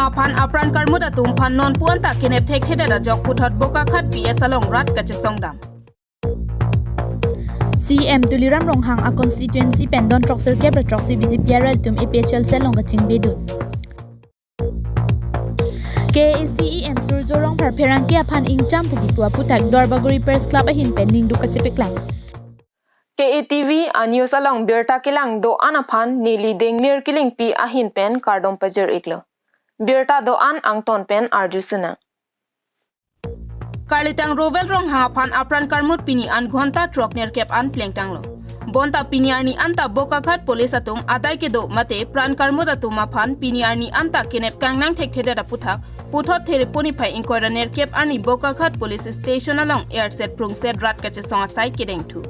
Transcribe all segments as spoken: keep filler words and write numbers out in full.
aphan apran karmut atum aphan non pu anta kenep thekthedet ajok puthot Bokakhat P S along rat kachesong dam. C M Tuliram Ronghang a constituency pen don throksi kep ra throksi B J P arat atum A P H L C along kachingbedun. K A A C E M Surjo Rongphar pherangke aphan ingcham puki pu aputhak Duarbagori Press Club ahin pen ningduk kachepeklang. K A T V a news along birta kelang do-an aphan neli Dengmir Killingpi ahin pen kardom pajir-iklo. Birta do-an angton pen arju suna. Karlitang Rowel Ronghang aphan apran karmut pini an ghonta throk nerkep an plengtanglo. Bonta pini arni anta Bokakhat police atum adai kedo mate pran karmut atum aphan pini arni anta kenep kangnang thekthedet aputhak puthot Thereponi phai ingkoi ra nerkep arni Bokakhat police station along erset prungset rat kachesong asai kedengthu.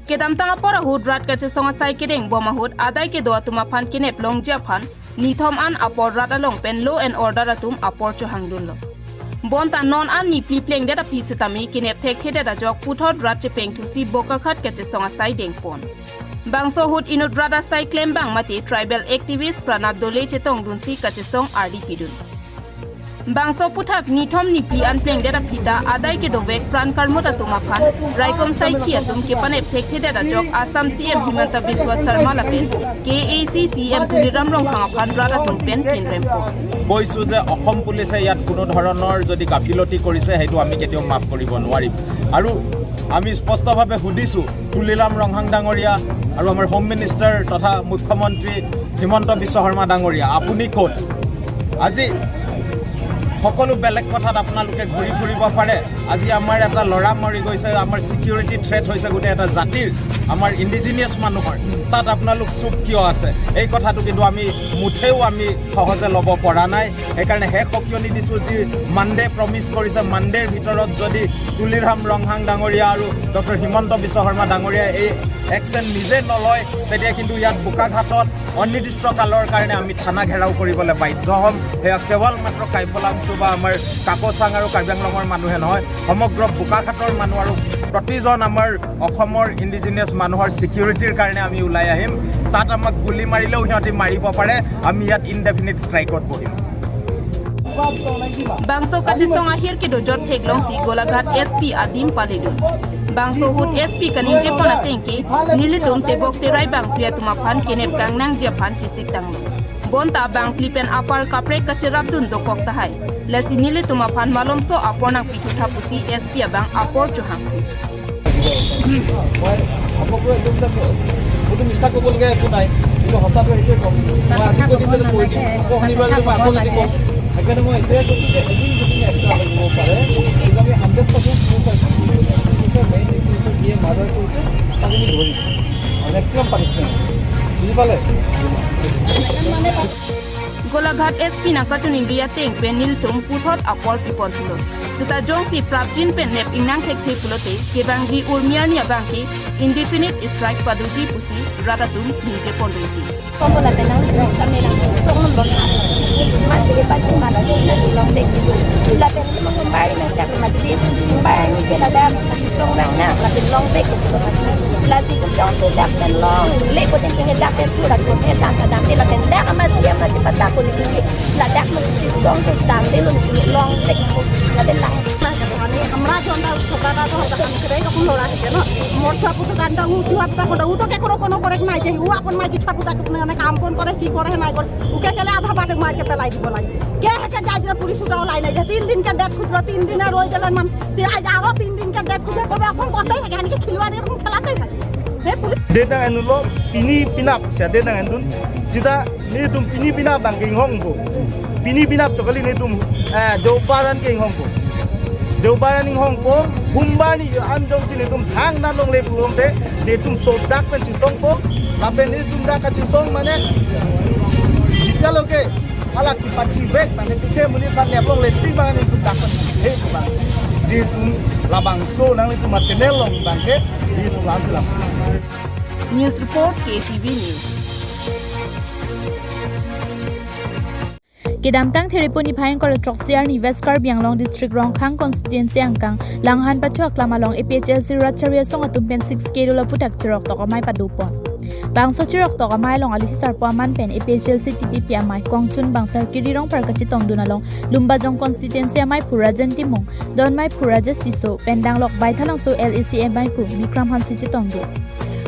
Kedamtang apor ahut rat kachesong asai kedeng bom ahut adai kedo atum aphan kenep longji aphan nithom an apor rat along pen law and order atum apor chohangdunlo. Bonta non an niphli plengdet aphi setame kenep thekthedet ajok puthot rat chepengthusi Bokakhat kachesong asai dengpon. Bangso ahut inut rat asai klembang mate tribal activist Pranab Doley chetongdunsi kachesong ardi pidun. Bangso aputhak nithom niphli an plengdet aphi ta adai kedovek pran karmut atum aphan raikom saikhi atum kepanep thekthedet ajok Assam C M Himanta Biswa Sarma lapen K A A C C E M Tuliram Ronghang aphan rat atum pen pinrempo. কৈছো যে অসম পুলিচে ইয়াত কোনো ধৰণৰ যদি গাফিলতি কৰিছে, সেইটো আমি কেতিয়াও মাফ কৰিব নোৱাৰিম। আৰু আমি স্পষ্টভাৱে সুধিছো তুলিৰাম ৰংহাং ডাঙৰীয়া আৰু আমাৰ হোম মিনিষ্টাৰ তথা মুখ্যমন্ত্ৰী হিমন্ত বিশ্ব শৰ্মা ডাঙৰীয়া, আপুনি ক'ত? আজি সকলো বেলেগ কথাত আপোনালোকে ঘূৰি ফুৰিব পাৰে। আজি আমাৰ এটা ল'ৰা মৰি গৈছে, আমাৰ ছিকিউৰিটি থ্ৰেট হৈছে গোটেই এটা জাতিৰ, আমাৰ ইণ্ডিজিনিয়াছ মানুহৰ। তাত আপোনালোক চুপ কিয় আছে? এই কথাটো কিন্তু আমি মুঠেও আমি সহজে ল'ব পৰা নাই। সেইকাৰণে শেষ সকিয়নি দিছোঁ, যি মানডে প্ৰমিছ কৰিছে, মানডেৰ ভিতৰত যদি তুলিৰাম ৰংহাং ডাঙৰীয়া আৰু ডক্টৰ হিমন্ত বিশ্ব শৰ্মা ডাঙৰীয়াই এই একশ্যন নিজে নলয়, তেতিয়া কিন্তু ইয়াত বোকাঘাটত অনিৰ্দিষ্ট কালৰ কাৰণে আমি থানা ঘেৰাও কৰিবলৈ বাধ্য হ'ম। সেয়া কেৱল মাত্ৰ কাইফলাংচু বা আমাৰ কাকচাং আৰু কাৰ্বি আংলঙৰ মানুহে নহয়, সমগ্ৰ বোকাঘাটৰ মানুহ আৰু প্ৰতিজন আমাৰ অসমৰ ইণ্ডিজিনিয়াছ মানুহৰ ছিকিউৰিটিৰ কাৰণে আমি ওলাই আহিম। তাত আমাক গুলী মাৰিলেও সিহঁতি মাৰিব পাৰে, আমি ইয়াত ইনডেফিনিট ষ্ট্ৰাইকত বহিম। Bangso kachesong ahir kedojot theklongsi Golaghat S P adim paledun. Bangso ahut S P kaningjepon ateng ke nelitum tebok terai bangphli atum aphan kenep kangnangji aphan chisiktanglo. Bonta bangphli pen apar kaprek kacherapdun dokok tahai. Lasi nelitum aphan malomso apor nangpithu tha pusi S P abang apor chohang. মই সকলোৱে একদম, মইতো মিছা ক'বলগীয়া একো নাই, কিন্তু সঁচাটো সেইটোৱে ক'ম। মই আজি কৈ দিম যে মই দিম, আকৌ শনিবাৰে মই আকৌ যদি কওঁ, সেইকাৰণে মই এতিয়াই কৈছোঁ যে এদিন যদি এক্সট্ৰা লাগিব পাৰে, কিন্তু আমি হাণ্ড্ৰেড পাৰ্চেণ্ট প্ৰুফ আছে। মেইন এইটো হৈছে যিয়ে মাৰ্ডাৰ কৰিছে, তাক আমি ধৰিম। মেক্সিমাম পানিছমেণ্ট, বুজি পালে? Golaghat S P nangkachiningri ateng pen nelitum puthot apor kipon pulo. Seta jongsi prapjin pen nep ingnang thekthe pulote kevangji urmi arni abang ke indefinite strike padoji pusi rat atum ningjepon resi. Kombo lapen nang kami nang sok nombor na. Mas di pati mana di na di long dek. Lapen mengembali nang cak mati di. Kembali ke ladak. Song nang na, lapen long bek. Lasi ko jong ko dak pen long, lek ko teng teng dak pen pura ko he dak dak de lapen dak ama dia mati pata ko ni. Ladak mati song ko dak de long bek. Lapen lang. Hamra jonta sokara to hota kam kere ko kulo ra ke no. Mor chua putu kan da u chua puta ko da u to ke kono kono korek nai je u apon mai chua puta ko na kam kon kore ki kore nai kore. U ke kele adha bade mai ke pelai dibo lagi. Ke he ke jajra police uta ulai nai je tin din ke det khujlo tin din roi jalan man. Ti aaj aro tin din ke det khujlo ko be apon korte he ke ani ke khilwade rum khelate he. He police. Date nang enlo pini pinap sia date nang endun. Sita netum pini pinap bang ke inghongpo. Pini pinap chokali netum, eh, Deobar an ke inghongpo. Deobar an inghongpo. Humba ni yo an jongsi netum thang na longle pulongte netum sodak pen chisongpo. Lapen netum dak kachisong mane jitaloke hala kipachibek mane piche muni pan neplong lesti bang netum dak pen he bang. Netum labangso nang netum channel along bang ke netum lam selam. News report, K T V News. Kedamtang Thereponi phai ingkoi ra throksi arni West Karbi Anglong District Rongkhang Constituency angkang Langhan Pacho aklam along A P H L C rat chari asong atum pen six K dolo aputhak cherok tok amei padopon. Bangso chiroktok amei along alusi sarpo aman pen A P H L C T P P amei kongchun bangsar Kiri Rongphar kachetongdun along Lumbajong constituency ameiphu Rajen Timung, donmeiphu Rajesh Tisso pen danglok Baithalangso L A C ameiphu Bikram Hanse chetongdun.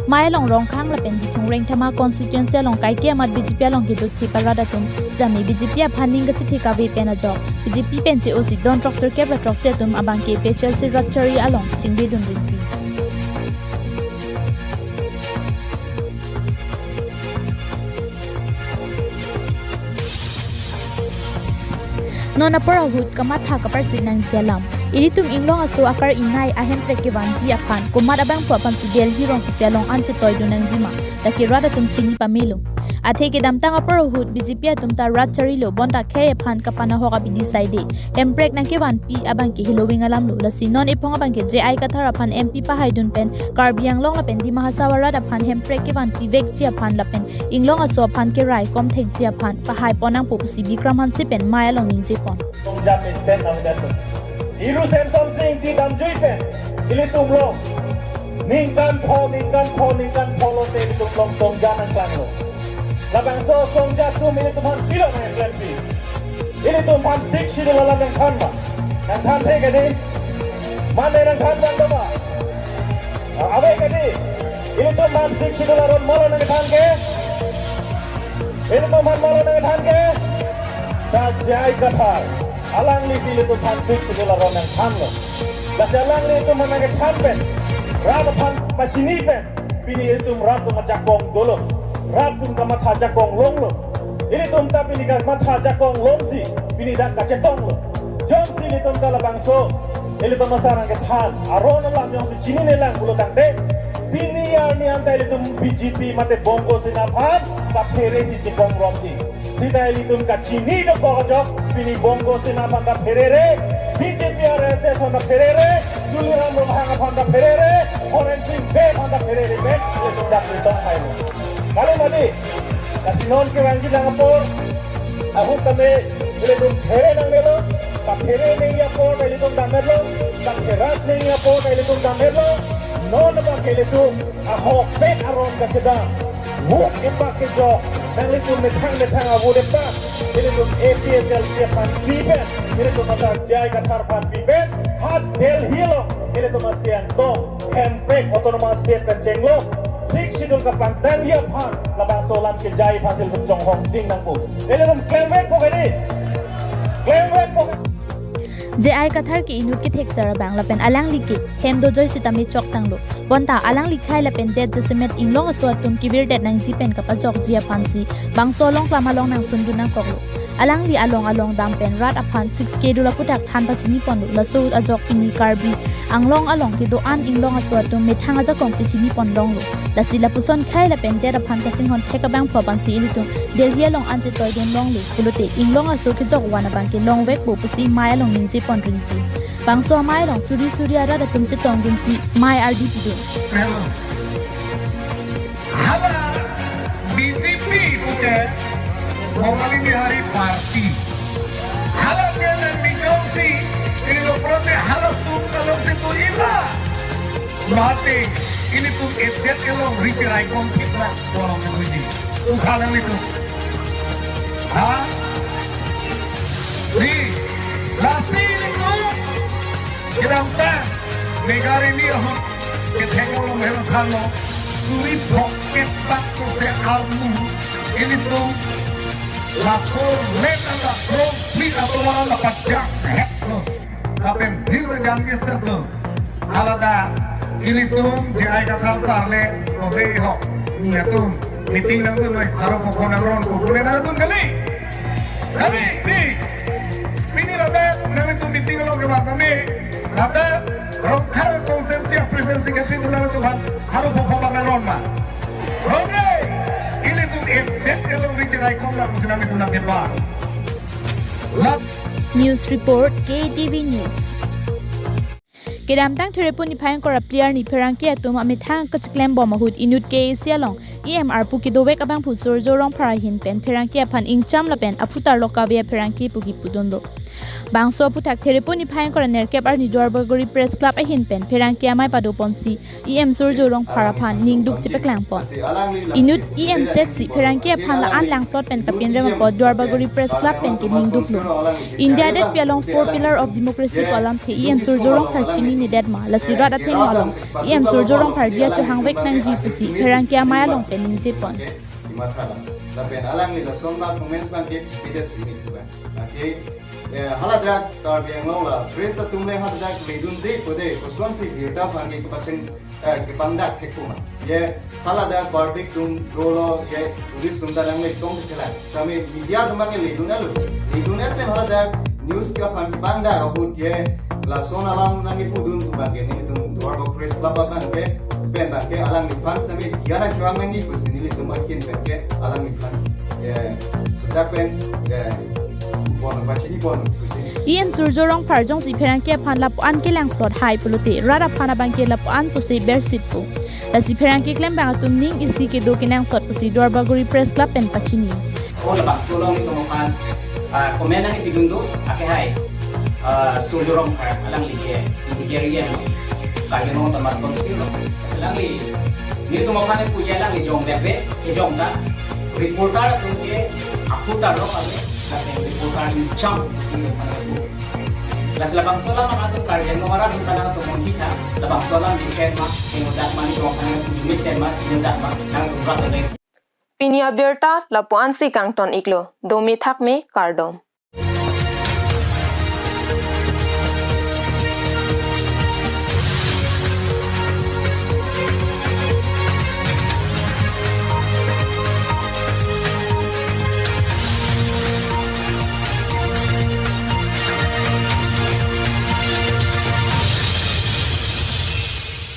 Mei along Rongkhang lapen Dithung Rengthama constituency along kaike amat B J P along kedo thip arat atum sitame B J P aphan ning kachethe kave pen ajok B J P pen che-osi don throksi kep ra throksi atum abangke A P H L C rat chari along chingbidun rinti. Non apor ahut kamatha kaparsik nangji alam. Ilitum inglong aso akar-inai ahemprek kevanji aphan komat abangphu aphansi Delhi rongsopi along an chetoidun nangjima, lake rat atum chini pamelo. Athe kedamtang apor ahut B J P atum ta rat charilo bonta khei aphan kapanahok abidi saide hemprek nangkevanpi abangke heloving alamlo. Lasi non ephong abangke J I Kathar aphan M P pahaidun pen Karbi Anglong lapen Dima Hasao arat aphan hemprek kevanpivekji aphan lapen inglong aso aphan keraikom thekji aphan pahaipon nangpo pusi Bikram Hanse pen mei along ningjepon. Songja mesen nang datu. Hiru Semson Sing Ingti damjui pen ilitum long ningkan pho, ningkan pho, ningkan pho lote ilitum long songja nangklanglo. Labangso songja atum ilitum aphan pilo nangklempi. Ilitum aphan Sixth Schedule alam nangthan ma? Nangthan thek kadi? Mane nangthan vanglo ma? Ave kadi? Ilitum aphan Sixth Schedule aron malo nangthan ke? Ilitum aphan malo nangthan ke? Sa J I Kathar. Alanglisi ilitum aphan Sixth Schedule aron nangthanlo. Lasi alangli itum aphan nangkethan pen, rat aphan pachini pen, pini ilitum rat atum ajakong dolo. Rat atum kamatha ajakong longlo. Ilitum ta pini kamatha ajakong longsi pini dak kachetonglo. Jongsi ilitum ta labangso ilitum asar nangkethan aron alam jongsi chinine lang pulo tangte, pini arni anta ilitum B J P mate Bongo Sena aphan kaphere si chekong romji. Sita ilitum kachini dokok ajok, pini Bongo Sena aphan ta pherere, B J P R S S aphan ta pherere, Tuliram Ronghang aphan ta pherere, Horen Sing Bey aphan ta pherere pen ilitum dak kesong hailo. Kali mati, lasi non kevangji nang apor ahut tame ilitum phere nangnelo, kaphere nangji apor ta ilitum damnelo, kapherat nangji apor ta ilitum damnelo, non abangke ilitum ahokpet aron kachedam. Vote epak kejok, nanglitum methang methang avote epak, ilitum A P H L C aphan pi pen, ilitum asar J I Kathar aphan pi pen, ha Delhi along, ilitum Siang tong, hemprek autonomous state pen chenglok, Sixth Schedule kapangtangji aphan, labangso alam kejai aphan ilitum chonghong ding nangpo. Ilitum klemvekpo kadi, klemvekpo kadi. J I Kathar ke inut kethek sar abang lapen alangli ke hem dojoi sitame choktanglo. Bonta alangli khei lapen det jasemet inglong aso atum kevirdet nangji pen kapajokji aphansi bangso along klam along nangsundun nangkoklo. Alangli along along dam pen rat aphan Sixth Schedule aputhak than pachiniponlo. Laso ajok pini Karbi Anglong along kedo-an inglong aso atum methang ajakong chechinipon longlo. Lasi lapuson khei lapen det aphan kachinghon thek abangphu aphansi ilitum Delhi along an chetoidun longlo. Pulote inglong aso kejok van abangke longvekpo pusi mei along ningjepon rinti. Bangso amei along suri suri arat atum chetongdunsi mei ardi pidun. Hala B J P puke Bongali Bihari Party. Hala ke nang mijong si, ini lo prote hala sum kalong si tu iba. Mati, ilitum edet kelong riti raikom fitra kolong ketuji. Ukhalang itu. Ha? Di, lasi ilitum. Kedamtang, negara ini ahut, kethek long helo thanlo. Suri phok ketak tu se almu. Ilitum. Lapor met ala pro, pli atoma la pajak hek lo. Lapen phir jam ke sep lo. Alada ilitum J I Kathar sar le, kove ho. Ni atum meeting nangdun noi, aro pokok nangron ko. Pune nangdun kali. Kali, di. Pini ladak nanglitum meeting along kevang kami. Ladak Rongkhang constituency, presidency ke pintu nangtum aphan aro pokok nangron ma. Rongre, ilitum edet kelong riti raikom nang sinang itum nangkepa. Lap News report, K T V News. Kedamtang Therepon niphai ingkoi ra phli arni pherangke atum amethang kachiklem bom ahut inut K A A C along E M arpu kedovek abangphu Surjo Rongphar ahin pen pherangke aphan ingcham lapen aphutar lok kave apherangke pu kipudunlo. Bangso aphuthak Therepo niphai ingkoi ra nerkep arni Duarbagori Press Club ahin pen pherangke amei padoponsi E M Surjya Rongphar aphan ningduk chepaklangpon. Inut E M setsi pherangke aphan la-an langplot pen kapinrem apot Duarbagori Press Club pen ke ningduklo. India adetpi along four pillar of democracy pu alamthe E M Surjya Rongphar chininedet ma, lasi rat athengno along E M Surjya Rongphar diya chohangvek nangji pusi pherangke amei along pen ningjepon. Kimatha la. Lapen alangli lason ma comment abang ke bida simi tu kan. Lake, eh, haladak Karbi Anglong la press atum le haladak ledunde kode, kosonsi birta aphan ke kepacheng, eh, kepangdak thekuma. Ye haladak public atum dolo, ye police atum ta nangle tong thelang. Kami media atum abang ke ledun alo. Ledun pen haladak news ke aphan pangdak ahut ye lason alam nangkepudun pu abang ke nelitum Duarbagori Press Club abang ke pen abang ke alangliphan sami diya nangchohang nangji pusi nelitum ahin pen ke alangliphan, eh, sudak pen, eh, pon pachini pon pusi. E M Surjya Rongphar jongsi pherangke aphan lapu-an kelangplot hai pulote rat aphan abang ke lapu-an sose bersitpo. Lasi pherangke klembang atum ning isi kedo kenangsot pusi Duarbagori Press Club pen pachini. Oh, labangso along nelitum aphan, ah, comment nangkepidun do, ake hai, ah, Surjya Rongphar alangli ke, nelitum ke area no, Karbi Anglong Autonomous Council lo. Alangli, nelitum aphan puji alangli jong debe, ejong ta, reporter atum ke, aputar lo kami, lapen reporter inchang, nelitum aphan pu. Lasi labangso alam atum Karbi Anglong arat atum kanang atum mungkin tha, labangso alam di sen ma, eno dat ma, nelitum aphan pu di sen ma, eno dat ma, nangtum rat atum. Pini abirta lapu-ansi kangton iklo, dome thakme kardom.